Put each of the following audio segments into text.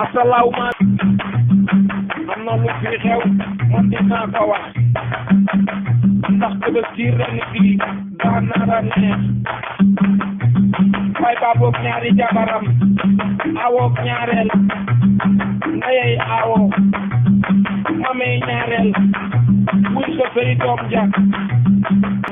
asalauma am na lu fi xew man dinaa ko wax ndax Tabaski ren bi daa nara neex bay baboog ñaari jabaram awoog ñaareel ndeyey awo mamey ñaareel wuy ko feri doom ja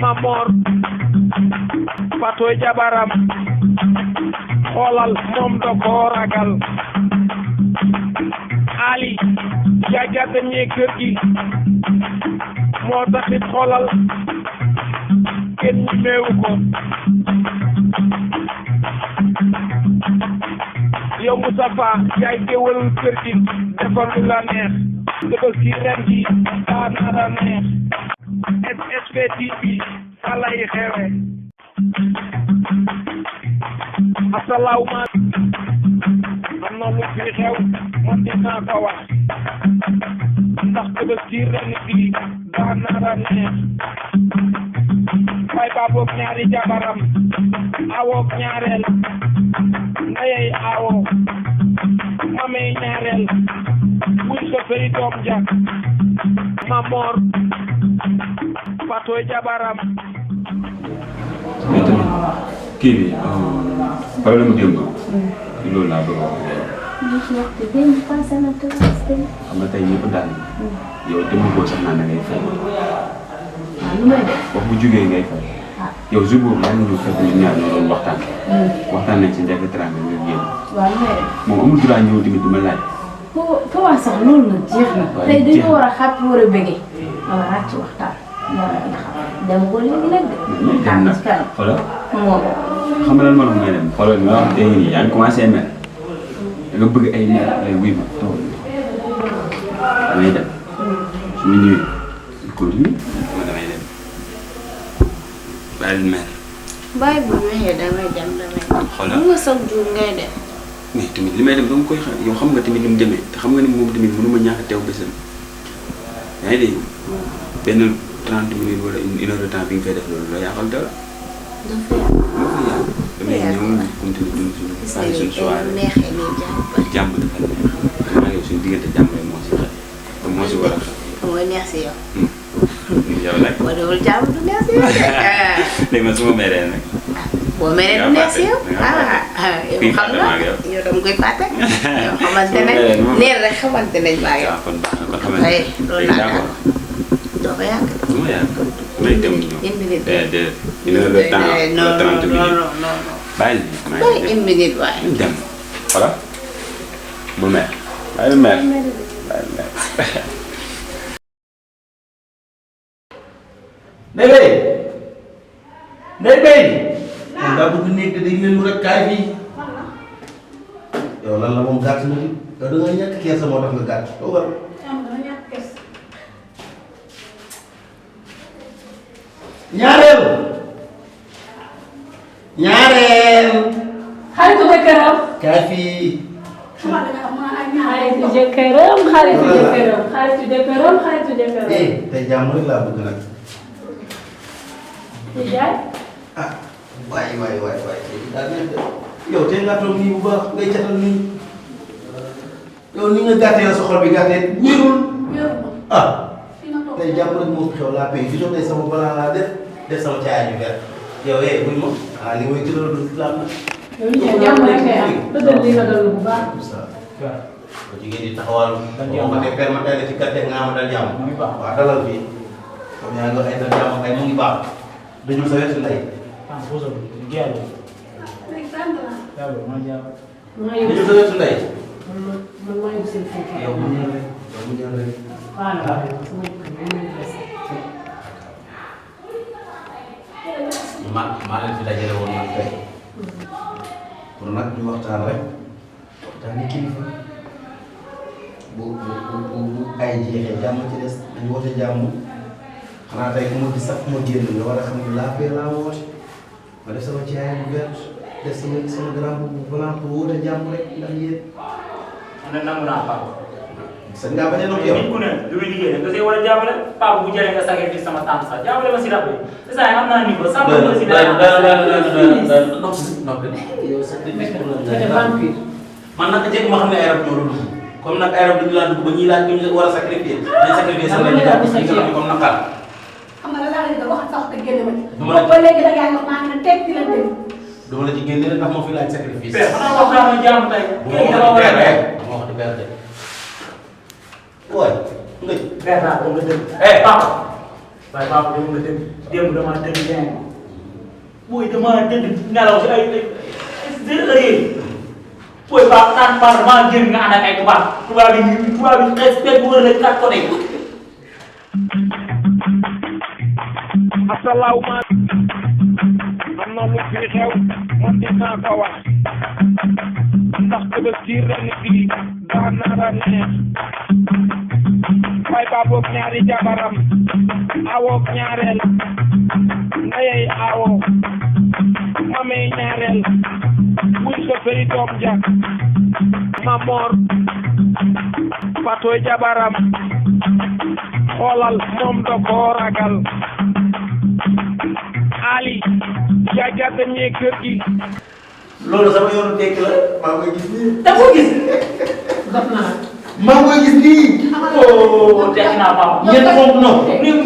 Mamor Fatoy jabaram xoolal moom da koo ragal Ali jaagate ñee kër gi moo taxit xoolal kenn ñi meewu ko yow Moustapha yaay géwël kër gi defal lu la neex Tabaski ren gi daa nara neex SSP TV fa lay xewe asalauma am na lu fi xew man dinaa ko wax ndax Tabaski ren bi daa nara neex bay baboog ñaari jabaram awoog ñaareel ndeyey awo mamey ñaareel wuy ko feri doom ja Mamor Fatoy jabaram kii bi problème démb loolu laa bëgg a wax. xam nga tey ñëpp daal yow demul boo sax naan da ngay fay. wax bu jugee ngay fay. yow jour boobu yaa ngi ñëw fekk ñu ñaar ñoo doon waxtaan. waxtaan nañ ci njëkk teraanga nga génn. moom amul droit ñëw tamit di ma laaj. foo wax sax loolu nag jeex na. tey dañu war a xàpp war a bëggee. wala ràcc ci waxtaan. dem ko léegi nag de. dem na xoolal. moom. xam nga lan moo tax ngay dem xoolal nga wax tey nii yaa ngi commencé mer da nga bëgg ay mer ay wuy ma taw damay dem su ma ñëwee ñu continue ma damay dem bàyyi mer. bàyyi bu ñëwee damay dem. xoolal mu nga soog jur ngay dem. mais tamit li may dem dama koy xam yow xam nga tamit ni mu demee te xam nga ni moom tamit mënuma ñàkk a teew bésam yaa ngi dégg benn 30 minutes wala une heure de temps bi nga fay def loolu la yàqal dara. damay ñëw continuer dund suñu bàyyi suñu soirée jàmm dafa neex maa ngi suñu diggante jàmm rek moo si xel te moo si war a xel. mooy neex si yow. yow nag. boo dewul jàmm du neex si yow. léegi man su ma meree nag. boo meree du neex si yow. yow xam nga yow dama koy fàtte. yow xamante ne nee rek xamante nañ maa yow. kon baax na kon xamante ne loolu laa daal doo ko yàgg. du ma yàgg may dem ñëw. déedéet une heure de temps wala 30 minutes. bàyyi maa ngi dem une minute waaye. dem voilà bu mer bàyyi mer bàyyi mer. Ndeye Beye Ndeye Beye moom daa bëgg nekk day mel rek kaay fii yow lan la moom gàtt na yow da nga ñàkk kersa moo tax nga gàtt doo war ñaareel xaritu jëkkëram. kaay fii xaritu jëkkëram. tey jàmm rek laa bëgg nag Ndiaye. ah waay daa nekk yow tey nga toog nii bu baax ngay catal nii yow ni nga gàttee sa xol bi gàttee wérul ah tey jàmm rek moo fi xew laa pay gisoo tey sama balaa laa def sama caaya ñu ver yow buñ ma li mooy tëral du islam na yow jàmm rek ngay am dëggal li nga dal bu baax. ko jigéen di taxawal boo ko dee permettre la ci gàtte nga ama dal jàmm waaw dalal fii comme yaa nga ay dal jàmm ay mu ngi baax dañu sa wetu ndey dañu sa wetu ndey yow mu ñëw rek maa leen fi dajale woon nag tey pour nag ñu waxtaan rek waxtaani kilifa bu ay jeexee jàmm ci des dañu woote jàmm xanaa tey ku ma gis sax fu ma génn nga war a xam ne laa fee laa woote ma def sama caaya bu vert def sama grand bu blanc pour woote jàmm rek ndax yéen. man de nangu naa Pape. sañ ngaa bañ a noppi yow. nit ku ne lu muy liggéey rek da see war a jàppale Pape bu jëlee nga sacrifice sama tante sax jàppale ma si rab bi te saa yi am naa niveau. sàmm ma si dara noppi yow sax di nekk pour la man nag jëkk ma xam ne ay rab ñoo la dugg comme nag ay rab dañu laa dugg ba ñuy laaj ñu war a sacrifier dañ sacrifier sax lañu jàpp ci comme naqar xam nga la laa leen wax sax te génne ma ci. duma la ba léegi da ngaa wax maa ngi ne teg di la dégg. duma la ci génne rek ndax moo fi laaj sacrifice. père xanaa wax naa ma jàmm tey. kii dama war a def dama wax di père de waay nga père naa ko nga dëgg. papa waaye papa yow nga dëgg démb damaa tëdd bien booy damaa tëdd nelaw si ay booy baax naan par damaa génn nga ànd ak ay tubaab yi xees pegg wër la kat ko de. asalaamaaleykum am na lu fi xew man dinaa ko wax ndax Tabaski ren bii daa nar a neex waaye baaboog ñaari jabaram awoog ñaareel ndeyey awo mamey ñaareel wuy ko feri doom ja Mamor Fatoy jabaram xoolal moom da koo ragal Ali jaajaa dañee kër gi loolu sama yoonu tekk la maa ngi koy gis nii. da koo gis. def na la. maa ngi koy gis nii. oh tekki naa papa. ñeent xonk non.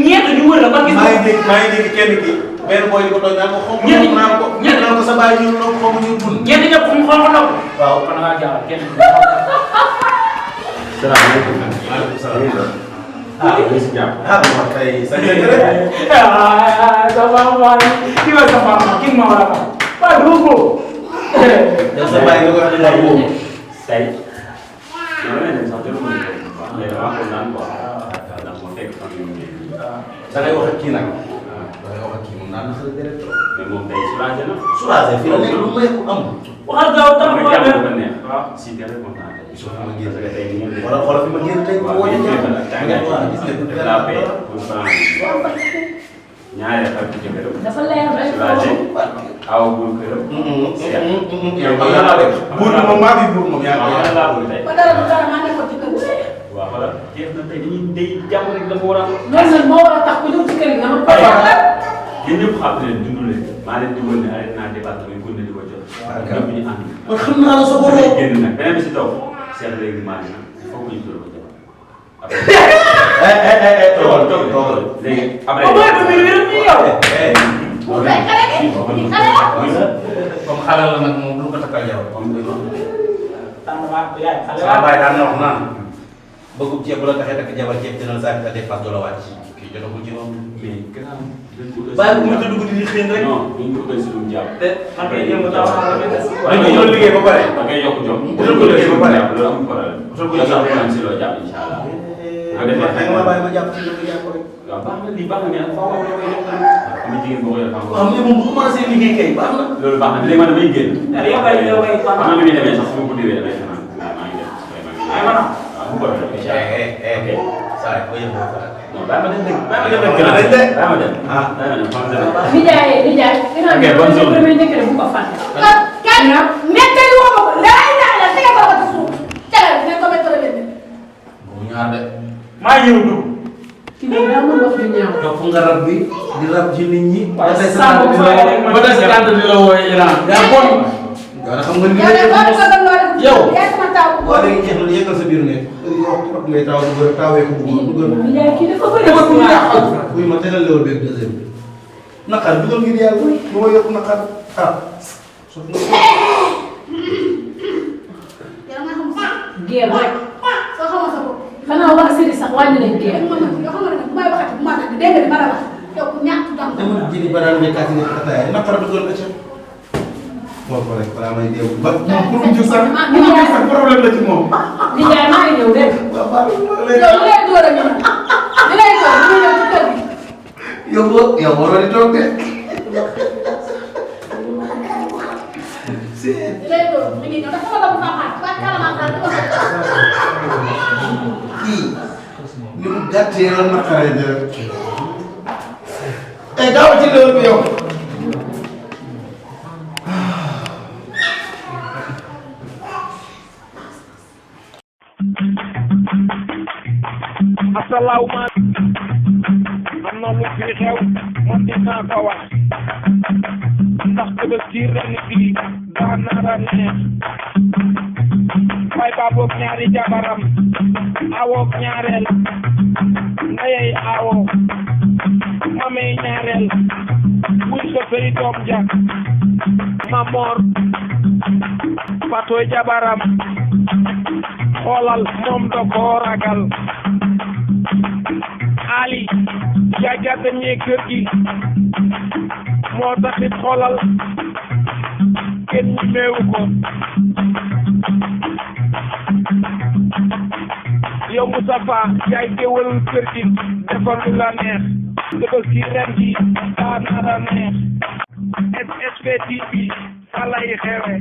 ñeent ñu wër la ba gis. maa ngi dégg kenn ki benn boy di ko tooñ naan ko xonk naan ko sa baay ñu noo xonk ñu dund. ñeent ñëpp xonk ndox. waaw kon ngaa jaar kenn. salaamaaleykum. maaleykum salaam. ah bis jàpp. ah wax tey sa njëkk rek. kii ma sa papa kii ma war a wax. waaw doo ko. yow sa baay nga ko wax ne laa wóobu. tey. yow la dem sax jël ko ñu ko wax mais damaa ko naan quoi. ndax mu fekk fan yu mu da ngay wax ak kii nag. da ngay wax ak kii moom naan na xel deret trop. mais moom tey soulagé na. soulagé fii la nekk lu may ko am. waxal gaaw tam mais ko jàpp ko neex. waaw si dara kontaan tey. gisoo fi ma génn parce que tey ni ngeen wala xoolal fi ma génn tey waaw woo ñu yéen ñaar. ñëpp la waaw gis nga def la paix pour France. ñaareel xaritu jëkkëram. dafa leer rek. soulagé aw buur këram. yow xam naa de buur bi moom maa ngi buur moom yaa ngi koy laa bëgg tey. ba dara du dara maa nekkoon ci kër gi. waaw voilà jeex na tey dañuy day jàmm rek dafa war a am. loolu nag moo war a tax ku ñëw ci kër gi nga ma koy wax. yéen ñëpp xam ne dund leen maa leen di wër ne arrêté naa département bi di ko jot. ñëpp ñu ànd. man xam naa la sa bopp. génn nag beneen bi si taw Cheikh léegi maa ngi nag il faut que ñu tuddal ko jot. toogal léegi après. comme xale la nag moom lu ko takkal yow. sama baay daan na wax naan bëggu ceeb bu la taxee takk jabar ceeb dina la saa fi dépasse doo la wàcc kii jotagul ci moom. mais gannaaw. bàyyi bu mu tëdd guddi di xëy rek. non ñu ngi ko si lu mu jàpp. te man kay yëngu taw dañ ko doon liggéey ba pare. da ngay yokk jom. dañ ko liggéey ba pare. loolu amul problème. dañ ko liggéey ba pare si loo jàpp incha allah. da nga ma bàyyi ma jàpp ci li nga jàpp rek. waaw baax na lii baax na mais faaw nga koy yokk tamit. am jigéen boo ko yor faaw waaw mais moom bu commencé liggéey kay baax na. loolu baax na léegi man damay génn. yow kay xam nga ni muy demee sax su ma ko déwee damay fanaan maa ngi dem. ay mana waaw bu ko defee incha allah. saa yi boo yëngoo fa. non bàyyi ma dem dëgg. bàyyi ma dem dëgg. bàyyi ma dem. ah bàyyi ma dem fan la demee. nijaay nijaay. ok bonne journée. premier njëkk bu ko fàtte. kenn nettali woo ma ko laay naa la tege ko ci suuf tegal ne ko météo bi. bu ñaar de. maa ñëw dugg. kii moom daa mën wax lu ñaaw. topp nga rab bi di rab ci nit ñi. waaye ba tey sàmm bu fay rek ba tey sa tante di la wooyee Iran. yaa bon. yow xam nga ni yow de boo ko doon loo def. yow. yaa sama taw bu waaw léegi jeex na yëkkal sa biir ne yow trop ngay taw du tawee ko bëggoon dugal. nijaay kii dafa bëri. dafa bëgg yàqal. oui ma tegal lewal beeg deuxième bi. naqar dugal ngir yàlla lu ma yokk naqar ah. yow nga xam sax. géer rek. soo xamoo sa bopp. xanaa waa Sëri sax wàññi nañ géer. yow xam nga ne bu may waxati bu ma tàgg dégg nga li ma la wax yow ku ñàkk dam. dama jëli baraan bi kàcce nga ataaya naqar dugal na ca. moo ko rek balaa may déglu ba moom pour mu jur sax problème la ci moom. nijaay maa ngi ñëw dégg nga. waaw baax na yow li lay door a ñëw li lay door ñu ñëw ci kër gi. yow boo yow waroo di toog de. li lay door mi ngi ñëw dafa ma la bu faaxaat ba kalamantaan di ko kii ni mu gàttee la naqaree de. eh daaw ci loolu bi yow. asalaamaaleykum am na lu fi xew man dinaa ko wax ndax Tabaski ren bii daa nar a neex baboog ñaari jabaram awoog ñaareel ndeyay awo mamey ñaareel wuy so sey doom ja Mamor Fatoy jabaram xoolal moom da koo ragal Ali jaaja dañee kër gi moo taxit xoolal kenn ñi meewu ko yow Moustapha yaay géwël kër gi defal lu la neex dëgg si ren gi daa nara neex SSP TV fa lay xewe